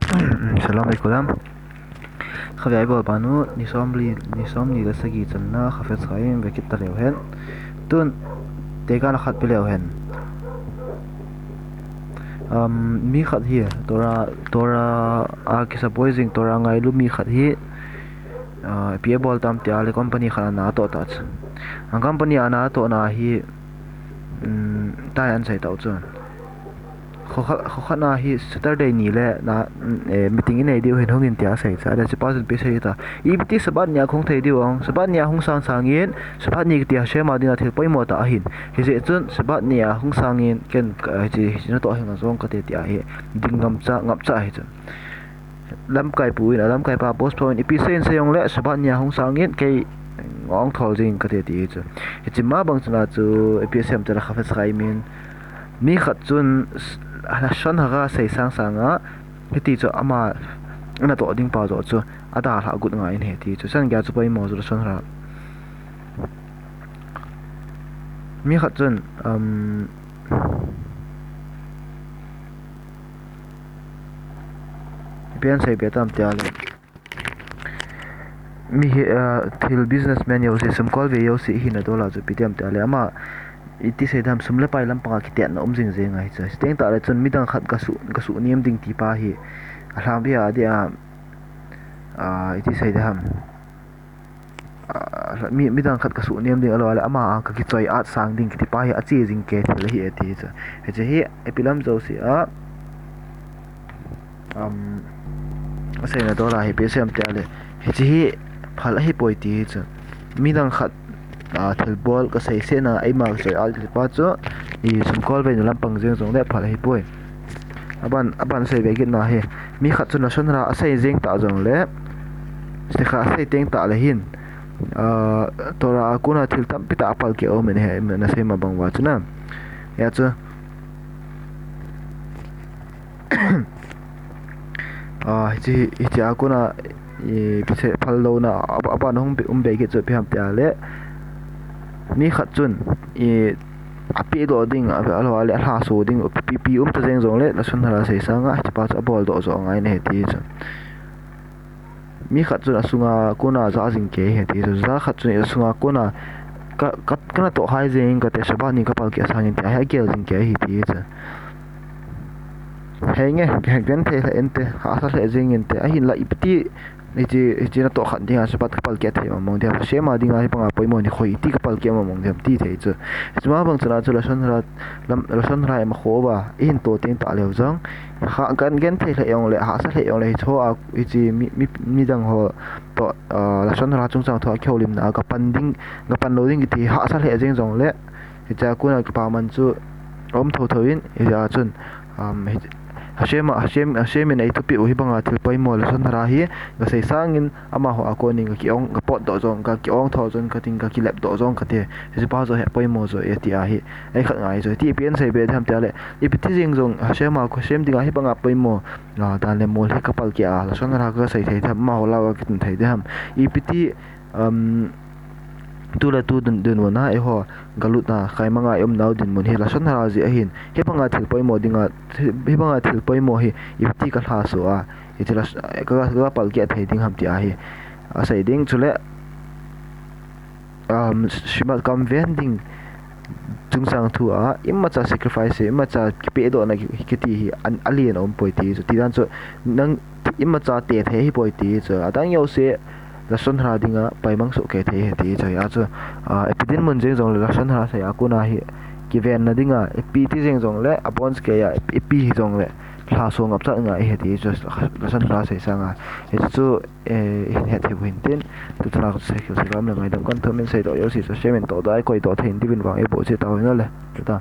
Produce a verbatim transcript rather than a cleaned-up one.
Salam alaikum. Khatvei bol panu, ni somli, ni somli le sagi channa, kha fetch kha in, vekit ta leu hen. Tun, tekahna khat pe leu hen. Um, mi khat hi, Torah, Torah a kisapoi jing, Torah ngailu mi khat hi, uh, ipi abol tam tia le company khat ana toh ta chu. An company ana tohna hi, um, tai an sei tau chu. Kho khat, kho khat na hi Saturday ni le na, eh, meeting inei diu hin hung in tia sei cha. Ada chipa chun ipi sei ta. Ipi ti Sabbath ni a hung thei diu ong. Sabbath ni a hung sang sang in, Sabbath ni kiti Hashem a dinga thil poimo tah ahin. Hijeh chun Sabbath ni a hung sang in ken, eh, hichi, hichi natoh hing a jong kate tia hi. Ding ngam cha, ngap cha hi chun. Lamkai pu in, a lamkai pa boss pu in, ipi sei in sei ong le, Sabbath ni a hung sang in, kei ong thol jing kate ti hi chu. Hichi ma bang chun a chu, ipi sem te la kha fetch kha in. Mi khat chun, s-, lashon hara sei sang sang a, hiti chu ama, ana toh ding pa joh chu, ada hla gut ngai in he ti chu. San gei chu poimo chu lashon hara. Mi khat chun, um, ipi an sei be tam tia le. Mi hi, ah, thil businessman jouse, sumkolvei jouse hi nadol a chu ipi ti ham tia le. Ama, iti sei dam sum le pai lampang a kitetna um jing jing ahi chu. Teng tah le chun midang khat gasuh, gasuh nem ding ti pa hi. Alham ve a dia, ah, iti sei dam. Ah, mi, midang khat gasuh nem ding alou le ama a kakichoi at sang ding kiti pa hi ache jing kei thil ahi e ti chu. Hiche hi, ipi lam jouse a, um, asei nadol a hi ipi sem tia le. Hiche hi phal ahipoi ti hi chu. Midang khat, ah, thilbol kasei seh na, eima kachoi at kiti pa chu, i sumkolvei na lampang jeng jong le phal ahipoi. Aban, aban sei ve kit na hi. Mi khat chun lashon hara asei jeng ta jong le, sikha asei teng tah le hin, ah, Torah a kona thil tampi tah apalkeh um in he, na sei ma bang uva chu na. Hia chu. Ah, hiche, hiche a kona, i, ipi sei phal louna, a, aban hung be, um be kit chu ipi ham tia le. Mi khat chun, i, apeh doh ding, a, alou le alhaso ding, ipi, ipi um ta jeng jong le, lashon hara sei sang a, hiche pa chu abol doh joh ngai in ahi ti chu. Mi khat chun asunga kona ja jing kei ahi ti chu. Ja khat chun asunga kona ka, ka, kana toh hai jeng in kate Sabbath ni kapalkeh sang in ti ahi, agel jing kei ahi ti chu. Henge, gen, genthei lheh inte, hahsa lheh jeng inte, ahinla ipi ti, hiche, hiche natoh khat dinga Sabbath kapalkeh thei mong mong ding ham, Hashem a dinga hibanga poimo nikho hi iti kapalkeh mong mong ding ham ti thei chu. Hiche ma bang chun a chu lashon hara, lam, lashon hara ima kho uva, ihin to teng tah leu jong. Ha, gen, genthei lheh jong le, hahsa lheh jong le, hiche ho a, hiche mi, mi, midang ho toh, ah, lashon hara chungchang thu a kihoulimna a, kapan ding, kapan lou ding kiti hahsa lheh jeng jong le, hiche a kona kipaman chu um tho tho in, hiche a chun, um, hi, Hashem a, Hashem, Hashem in eithupeh u hibanga thil poimo lashon hara hi, kasei sang in, amaho a kon in kakiong, kapot doh jong, kakiong tho jong, kating kakilep doh jong kate, hiche pa joh hi poimo joh e ti ahi, ei khat ngai joh, ti ipi an sei be tham tia le, ipi ti jeng jong, Hashem a, Hashem dinga hibanga poimo, ah, dan le mol hi kapalkeh a, lashon hara kasei thei tham, amaho lah a kitun thei ding ham, ipi ti, um, tu le tu dun, dinmun a, eiho, galut a, kaimang a, i um nau dinmun hi, lashon hara jeh ahin, hibanga thil poimo dinga, hi, hibanga thil poimo hi, ipi ti kalhaso a, hiche la, ka, ka, kapalkeh thei ding ham ti ahi, asei ding chule, um, Shabbat kam ven ding chungchang thu a, imacha sacrifice, imacha kipehdohna ki, kiti hi, an, alen aumpoi ti chu, ti dan chu, nang, imacha te thei ahipoi ti chu, adang jouse, lashon hara dinga, paimang soh kei thei ahi ti chu, a chu, ah, ipi dinmun jeng jong le lashon hara sei a kona hi, kivenna dinga, ipi ti jeng jong le, abonch kei a, ipi hi jong le, lhaso ngap chat ngai ahi ti chu, lashon hara sei sang a, hichu, eh, ihin het thei u hintin, tu thla ka sei khel sei lam le ngaidam kan thum in seidoh jouse chu Hashem in toh dai koi doh thei in diuvin vang eiboh cheh tau hina le, ta.